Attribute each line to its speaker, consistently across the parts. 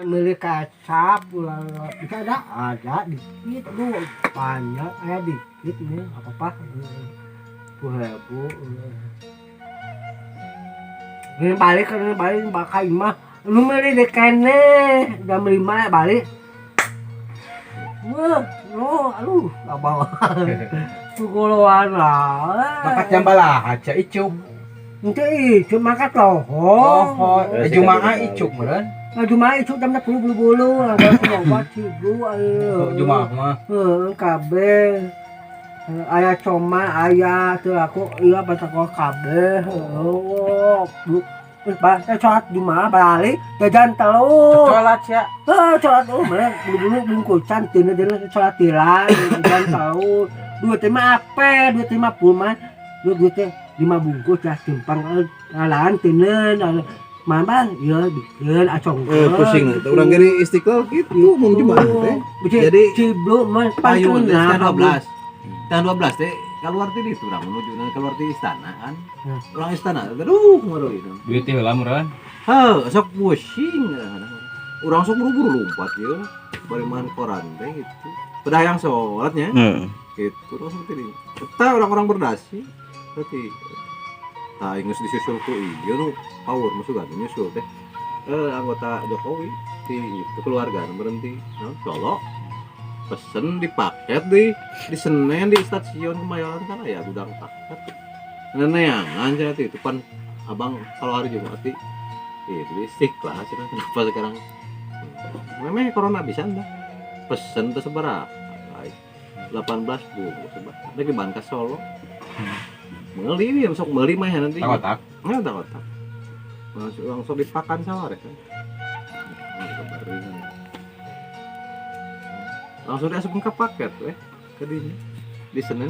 Speaker 1: Meuli kecap ulah bisa ada ada dikit aduh banyak aya dikit nih apa apa 10.000. Ini balik ini balik bakal imah lu meuli di kene jam 5 balik. Wah, no, aduh, abang. Kugoloan lah.
Speaker 2: Makat jam balaha aja icuk.
Speaker 1: Ente icuk makat lohong.
Speaker 2: Oh, Jumaah icuk meureun.
Speaker 1: Nah, Jumaah icuk jam 10 bulu-bulu, langsung obat cigu, ayo.
Speaker 2: Jumaah mah.
Speaker 1: Heeh, kabeh. Aya coma, aya teu aku iya batako kabeh. Heeh, bu. Terus sholat Jumaah balik jajan telur.
Speaker 2: Sholat ya.
Speaker 1: Ah, sholat oh, mana bulu-bulu bungkusan tina dina sholat tila jajan telur. Duit teh mah apa? Duit teh mah puluh duit teh 5 bungkus ya timpang alahan tina mama ya bikin acong.
Speaker 3: Pusing teh urang gini Istiqlal gitu mun Jumaah teh.
Speaker 1: Jadi cibluk mah
Speaker 3: Payun teh
Speaker 1: pantuna
Speaker 3: setengah 12. Setengah 12 teh keluar ti ditu urang menuju keluar ti istana kan. Urang istana aduh kumaha itu.
Speaker 4: Duit teh heula meureun.
Speaker 3: Heuh, sok pusing. Urang sok buru-buru lompat ya. Bari makan koran teh gitu. Pada yang sholatnya gitu langsung tadi. Eta orang-orang berdasi berarti. Tah geus disusul ku ieu nu power masuk kan nyusul teh. Anggota Jokowi di itu keluarga berhenti naon Solo pesen di paket di Senen di stasiun Kemayoran kan aya gudang paket. Neneangan cenah teh itu pan abang kalau hari Jumat di itu di Istiqlal cenah kenapa sekarang memang corona bisa dah pesen teh sabaraha 18 bungkus sabaraha rek diban ka Solo meuli ya sok meuli mah nanti
Speaker 4: Kotak.
Speaker 3: Nggak tak kotak langsung langsung dipakan sawah kan langsung diasupin ke paket weh ke dinya di Senen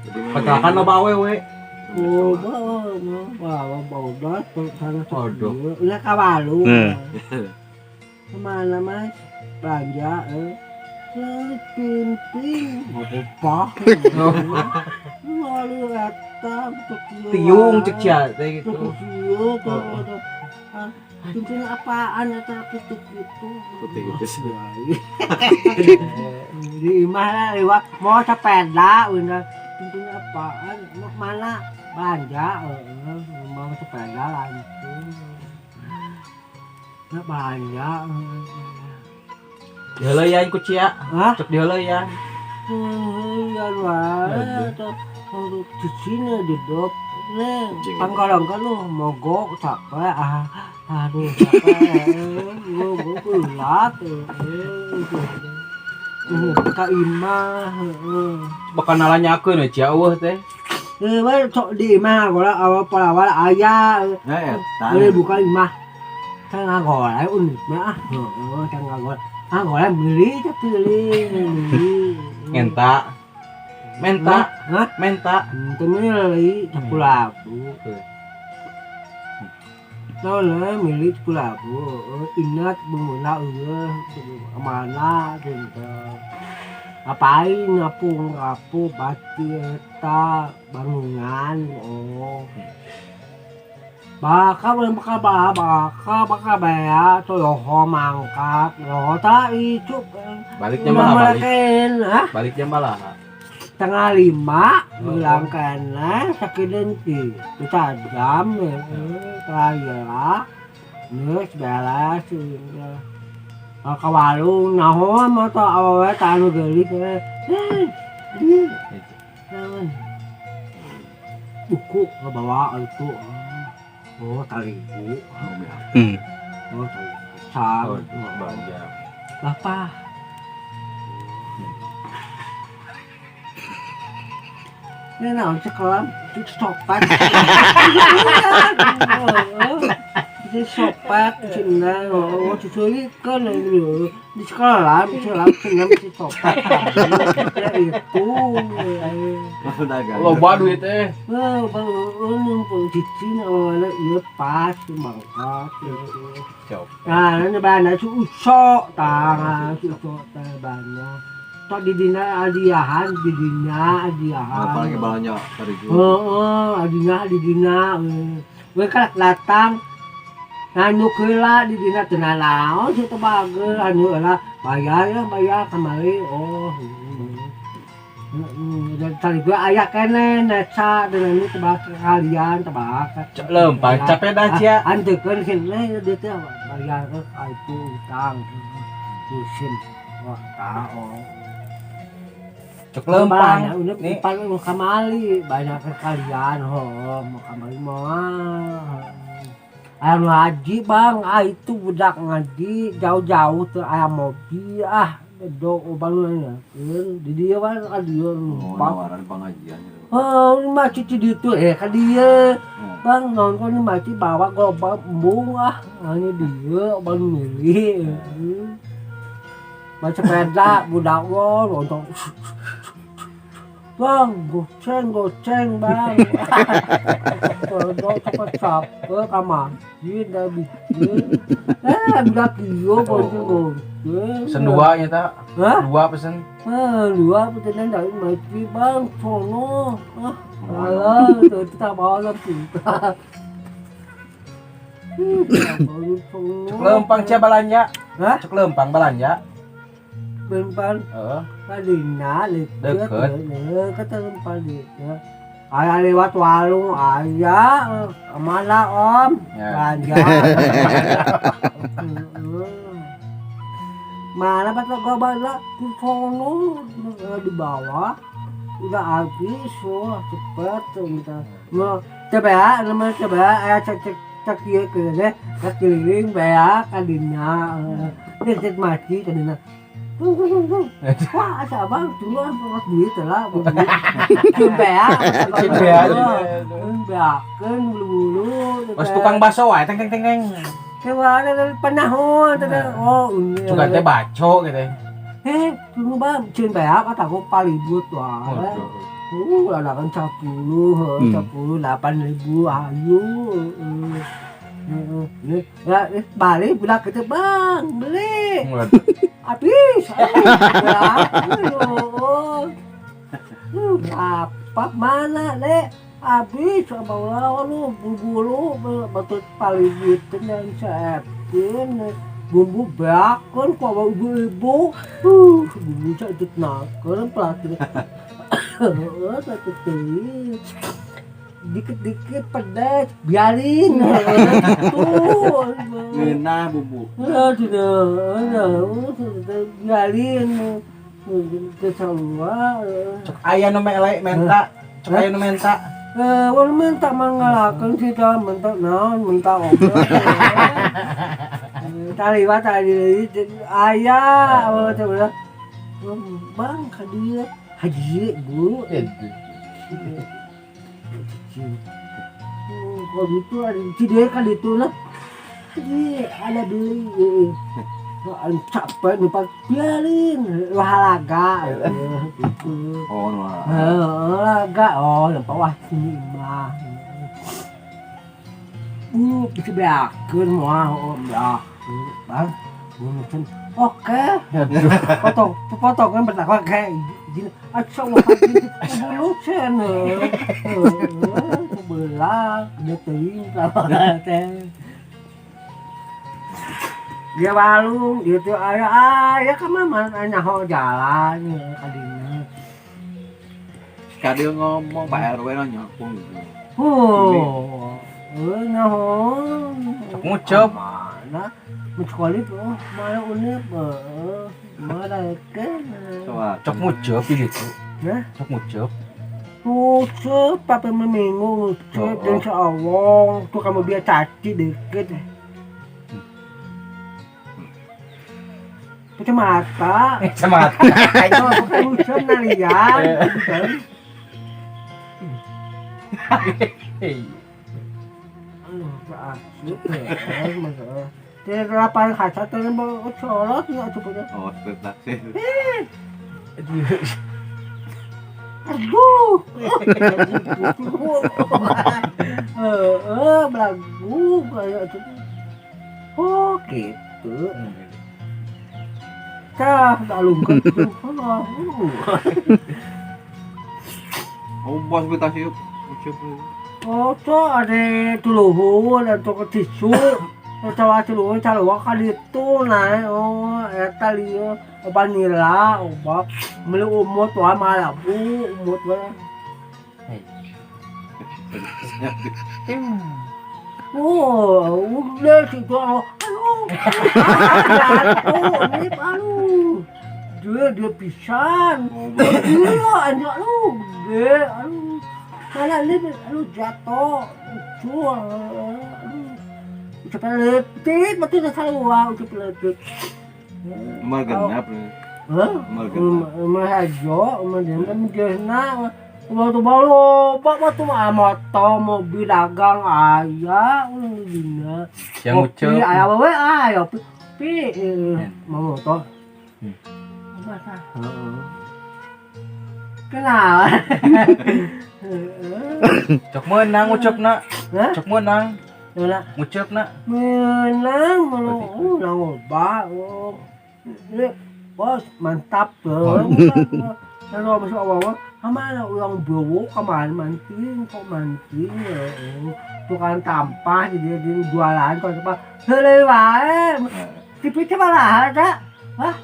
Speaker 3: jadi
Speaker 2: Padahal kan loba awewe.
Speaker 1: Oh, bawa bawa sana.
Speaker 2: Aduh.
Speaker 1: Ulah kawalu. Kemana mas? Belanja eh. Pimpin, apa? Lalu eta
Speaker 2: Tiung cek sia teh gitu.
Speaker 1: Pimpin apaan eta pitik itu?
Speaker 3: Putih gitu sih.
Speaker 1: Di imah lah lewat mau sepeda udah pimpin apaan mau mana belanja mau sepeda langsung nggak belanja.
Speaker 2: Diheuleuyan ku cia.
Speaker 1: Hah?
Speaker 2: Cek diheuleuyan.
Speaker 1: Ya wae di sini di dop nih pangkalan kan lu mogok capek ah aduh capek gua kulat ka imah
Speaker 2: Bakal nalanyakeun we cia eueuh teh.
Speaker 1: Eh sok di imah gola awal awal aya
Speaker 3: Nah, eta.
Speaker 1: boleh buka imah tengah gola unik mah heeh tengah gola ah gola beli tapi beli
Speaker 2: Menta. Menta,
Speaker 1: hah
Speaker 2: menta.
Speaker 1: Itu milih 10.000. Soalnya milih 10.000. Ingat bumuna eueuh mana gitu. Ngapain ngapung ngapu batu eta bangunan oh. Baka boleh baka baka baka baya tuh loho mangkat loho tak icuk.
Speaker 2: Balik jam balaha balik.
Speaker 1: Hah?
Speaker 2: Balik jam balaha.
Speaker 1: 4:30 bilang kena sakit denti bisa jam terakhir lah geus beres ka warung naon mah teh awewe teh anu geulis naon buku ngabawa itu oh talibu oh talibu
Speaker 2: belanja
Speaker 1: bapak ini naon sekolah itu copet itu copet cina oh diculikan di sekolah cina itu copet itu
Speaker 2: loba duit teh
Speaker 1: oh baru di Cina awalnya iya pas mangkat nah ini banyak susok tangan susok banyak tok di dina adiahan, di dina adiahan.
Speaker 3: Apalagi balanya tadi juga.
Speaker 1: Heeh, adina di dina. We kan datang Anu keula di dina teu nanaon si teu bageur anu heula bayar ya bayar kamari oh. Dan tadi gua aya keneh neca dengan ini tebak kalian tebak.
Speaker 2: Cek lempang capek dah cia.
Speaker 1: Antekeun keneh dia teh bayar ke itu utang. Musim. Wah, tao.
Speaker 2: Cek lempang.
Speaker 1: Nih paling kamali banyak kalian ho, mau kamali moal. Anu haji bang, ah itu budak ngaji jauh-jauh tuh aya mobil ah. Do obaluna di dia kan ka dieu
Speaker 3: numpang. Oh, nawaran pengajian.
Speaker 1: Oh, maci di ditu ka dieu. Bang, naon kok ini maci bawa gerobak embung ah. Ini dieu baru milih. Maci sepeda budak wo lontong. Bang, goceng goceng bang. Kodok cepet-cepet ka masjid dah bikin. Budak ieu goceng goceng.
Speaker 2: Pesen dua nya ta?
Speaker 1: Hah?
Speaker 2: Dua pesen.
Speaker 1: Dua pesenan dari masjid bang, sono. Ah, alah, kita bawa lah kita.
Speaker 2: Cek lempang cia balanja.
Speaker 1: Hah?
Speaker 2: Cek lempang balanja.
Speaker 1: Lempang.
Speaker 2: Heeh.
Speaker 1: Kadina
Speaker 2: deket.
Speaker 1: Deket lempang deket. Aya lewat warung aya kemana om? Belanja. Mana pas gua balik ke sono di bawah udah habis, wah cepet tuh minta. Mau coba, namanya coba, ayo cek cek cek dia ke deh, keliling beak kadina, cek mati kadina. Wah, asa abang dulu ah duit lah, beak,
Speaker 2: beak,
Speaker 1: beakeun bulu-bulu.
Speaker 2: Pas tukang bakso wae teng teng teng teng.
Speaker 1: Coba ada penahun, oh,
Speaker 2: juga teh baco gitu.
Speaker 1: Tunggu bang, cin beak kata aku palibut wah. Ada kan 10, 10, 8.000, ayo. Ya, balik budak kita bang, beli. Habis. Apa mana lek? Habis sama lu bulu batu palibut dan cepin bumbu bakon kok ibu-ibu. Bumbu cak itu naker pelatih. Satu teh. Dikit-dikit pedas, biarin. Tuh.
Speaker 3: Ngeunah bumbu.
Speaker 1: Biarin. Kesalua.
Speaker 2: Cek aya nu melek menta, cek aya nu menta.
Speaker 1: Wal minta mangalakeun sih minta naon, minta obat. Taliwat tadi aya apa bang ka dieu haji bu. Kalau gitu ada dia kan itu lah. Haji ada beli. Capek lupa biarin wahalaga gitu.
Speaker 3: Oh,
Speaker 1: wahalaga. Oh, lupa wah sini mah. Bisa beakeun mah, oh, bang. Oke. Potong, potong kan bertakwa kayak gini. Aca wah bulu cenah. Belah, dia teuing teh. Dia walung gitu aya aya ka mana nyaho jalan kadinya.
Speaker 3: Kadieu ngomong Pak RW nyaho gitu.
Speaker 1: Oh, nyaho.
Speaker 2: Cek ngucap.
Speaker 1: Mana mencuali oh mana unip mana ke.
Speaker 2: Cek ngucap gitu.
Speaker 1: Hah?
Speaker 2: Cek ngucap.
Speaker 1: Ngucap pape meminggu ngucap dan seawong tuh kamu biar caci deket. Kacamata.
Speaker 2: Kacamata.
Speaker 1: Bukan lucu nalian. Aduh, asik ya. Tidak kaca terlalu colok ya coba.
Speaker 3: Oh, seperti
Speaker 1: Aduh. Belagu kayak itu. Oh, gitu. Cah, alungkeun.
Speaker 3: Oh, bos kita siup.
Speaker 1: Oh, tuh ada tuluhun atau tisu. Tawa tilu calua ka ditu nah oh eta lieu obat nila obat meuli umut wae malabu umut wae. Oh, udah situ aduh. Jatuh nih aduh. Dia pisan. Iya, anjing aduh, gede aduh. Mana ini aduh jatuh. Ucul. Aduh. Ucap letik, mati dah salah ucap letik.
Speaker 3: Umar genap.
Speaker 1: Hah?
Speaker 3: Umar genap.
Speaker 1: Umar hajo, umar genap jehna. Waktu baru, pak waktu motor, mobil dagang ayah, dina.
Speaker 4: Yang ucap.
Speaker 1: Ayah bawa ayah, pi, mau motor. Masa? Kenal.
Speaker 2: Cok menang ucapna. Cok menang. Ucapna.
Speaker 1: Menang, menang obat. Bos mantap tuh. Kalau masuk awal-awal, kemana orang bawa kemana mancing, kok mancing, tukang tampah jadi jualan kalau apa, hele wae, tipe malah ada, wah,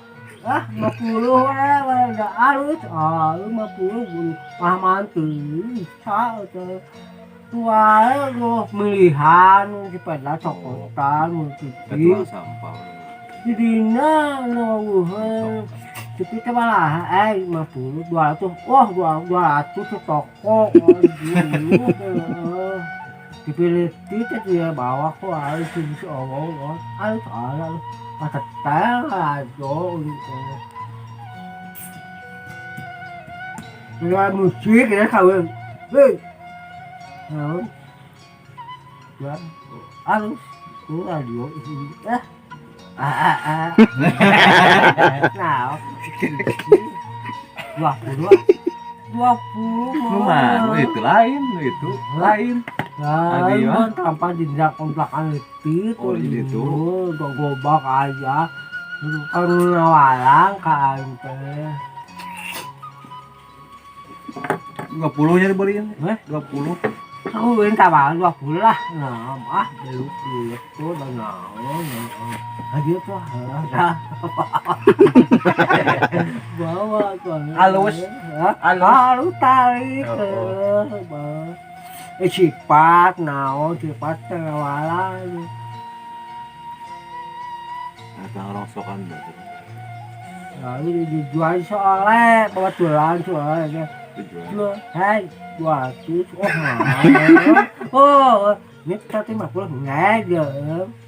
Speaker 1: 50 wae, udah alus, 50, mah mancing, bisa tuh, tua lo milihan, tipe lah cokotan, tipe,
Speaker 3: sampah,
Speaker 1: jadinya lo tapi kita malah 50, 200, wah 200 toko, dipilih titik dia bawa kok harus di awal, harus ada, tetel aja gitu. Dengar musik ya kawin, hei, ya, harus, radio, Nah, 20
Speaker 3: mah itu lain, itu lain.
Speaker 1: Nah, tanpa jenjang kontrakan itu,
Speaker 3: oh, itu,
Speaker 1: gobak aja, kan walang kan teh.
Speaker 3: 20 nya dibeliin, 20.
Speaker 1: Aku minta bang 20 lah, nah, ah, 20 tuh udah naon, lagi tuh, bawa tuh,
Speaker 2: halus,
Speaker 1: halus tarik, sifat, naon, sifat terwalan,
Speaker 3: atau rongsokan berarti,
Speaker 1: lalu dijual soalnya, kebetulan soalnya. Hei, 200, oh, oh, ini 150 nggak aja,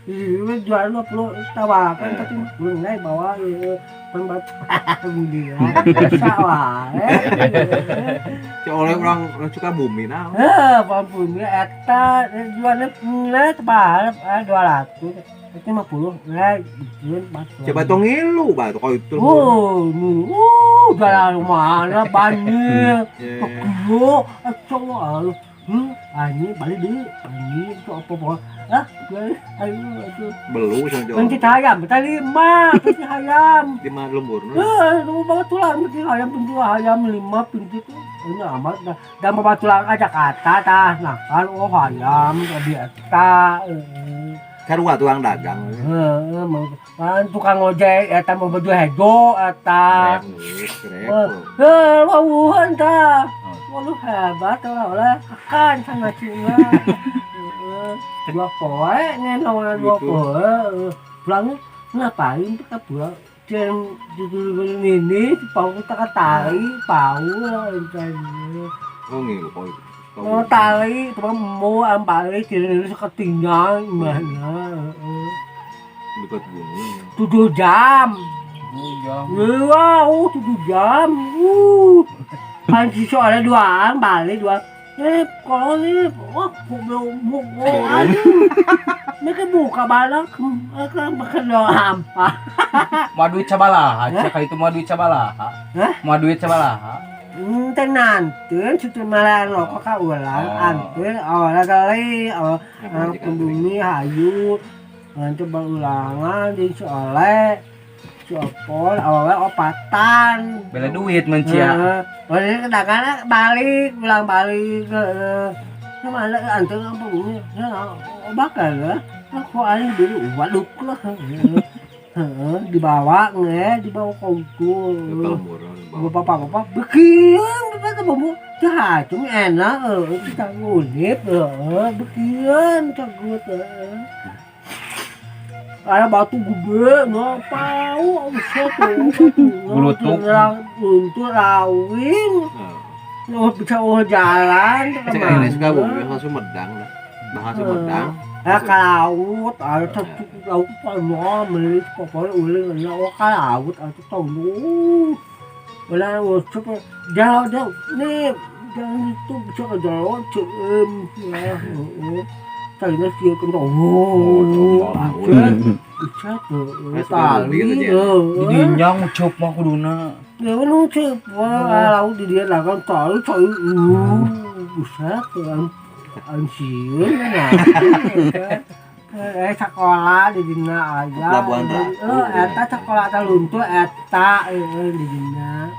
Speaker 1: ini jual 20, tawarkan 150 nggak bawa pembaca dia, sawah,
Speaker 3: oleh orang suka bumi nah,
Speaker 1: bumi eta jualnya nggak tebal, 200. 50 nggak,
Speaker 3: coba tuh ngilu, batu kau itu.
Speaker 1: Oh, jalan mana banyak, kebo, cowok, anjing balik deh, anjing itu apa apa, ah, ayo, ayo.
Speaker 3: Belu sama
Speaker 1: Penci ayam, kita 5, penci ayam.
Speaker 3: 5 lembur.
Speaker 1: Bawa tulang, penci ayam 5, penci itu, ini amat, dan bawa tulang aja kata, tah, nah kan, oh ayam, lebih eta.
Speaker 3: Sarua tukang dagang.
Speaker 1: Heeh, kan tukang ojek eta mau baju hejo eta. Heuh, wawuhan tah. Waduh hebat lah, akan sana cina. Heeh. 2 poe ngenawan 2 poe. Pulang ngapain kita pulang? Jeung ini pau kita ka tali, pau eta.
Speaker 3: Oh ngilu poe.
Speaker 1: Oh tali, cuma mau ambali jadi ketinggalan gimana?
Speaker 3: Dekat gunung.
Speaker 1: 7 jam.
Speaker 4: 7 jam.
Speaker 1: Iya, 7 jam. Kan soalnya 2 balik 2. Kalau ini, wah, aduh. Mereka buka balak, mereka makan hampa.
Speaker 4: Mau duit cabalaha, cek itu mau duit cabalaha. Mau duit cabalaha.
Speaker 1: Nanti cucu malah rokok kak ulang, antin awalnya kali, anak pembumi hayu, nanti berulangan di soleh, copol, awalnya opatan.
Speaker 4: Bela duit mencia.
Speaker 1: Ini kedagangan balik, ulang balik ke, sama ada antin pembumi, obat kan ya. Aku aing dulu waduk lah. Heeh, dibawa nge, dibawa ke itu.
Speaker 3: Ke lemburan.
Speaker 1: Bapak-bapak bekian, bapak babu. Dah, cuma enak, kita ngunip, bekian, cagut. Ada batu gede, ngapau, buset,
Speaker 4: Bulutuk.
Speaker 1: Untuk rawin, oh, bisa oh jalan,
Speaker 3: Cek aing suka bumi bahasa Sumedang lah. Bahasa Sumedang.
Speaker 1: Eh, ke laut, ada satu laut panjang, melis, pokoknya uling, oh, ke laut, atau tahu. Wala, oh, coba, jalan, jalan, nih, jangan itu bisa ke jalan, cem, ya, oh, tadinya sih kan, oh, bisa, bisa, tali,
Speaker 4: Di dinya ngucup mah kuduna.
Speaker 1: Ya kan cek, wah, laut di dia lah kan tali, tali, buset, anjir, nah. Sekolah di dina aja.
Speaker 3: Pelabuhan Ratu.
Speaker 1: Eta sekolah ta luntur eta di dina.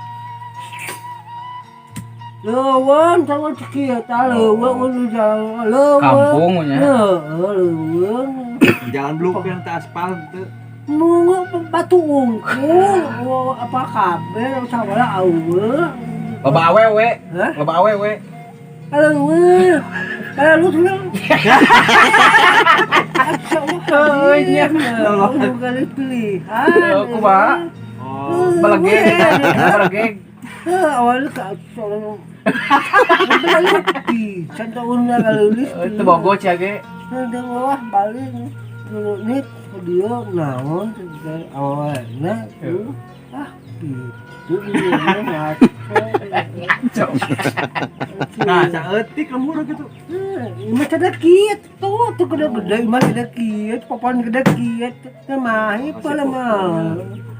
Speaker 1: Leuweung sama kieu ta leuweung nu jalan leuweung.
Speaker 4: Kampung nya.
Speaker 1: Heeh, leuweung.
Speaker 3: Jalan belum yang teu aspal teu.
Speaker 1: Nunggu batu unggul, oh, apa kabel sabala eueuh.
Speaker 4: Loba awewe.
Speaker 1: Hah?
Speaker 4: Loba awewe.
Speaker 1: Eueuh. Kalau lu tuh
Speaker 4: Iya.
Speaker 1: Bukan pilihan.
Speaker 4: Oh, kumaha?
Speaker 3: Oh.
Speaker 4: Balegeg. Balegeg.
Speaker 1: Awalnya ke soalnya bisa tahun lulus.
Speaker 4: Itu bogo cia ge.
Speaker 1: Nanti wah balik nih dia naon awalnya ah itu dia ngaco.
Speaker 3: Nah, saeutik lembur gitu.
Speaker 1: Imah ceda kieu tuh tuh gede-gede imah ceda kieu popon gede kieu teh mah ieu mah.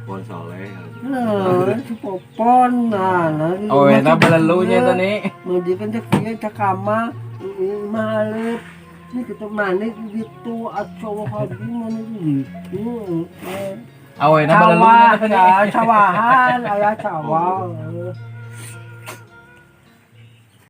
Speaker 3: Popon soleh.
Speaker 1: Nah, si popon nah, nah.
Speaker 4: Oh, eta belelunya eta nih.
Speaker 1: Mandikan teh kieu teh kama imah alep. Ini gitu mana gitu atau hobi mana gitu.
Speaker 4: Awena belelunya
Speaker 1: Sawah,
Speaker 4: eta nih.
Speaker 1: ya, sawahan, aya sawah.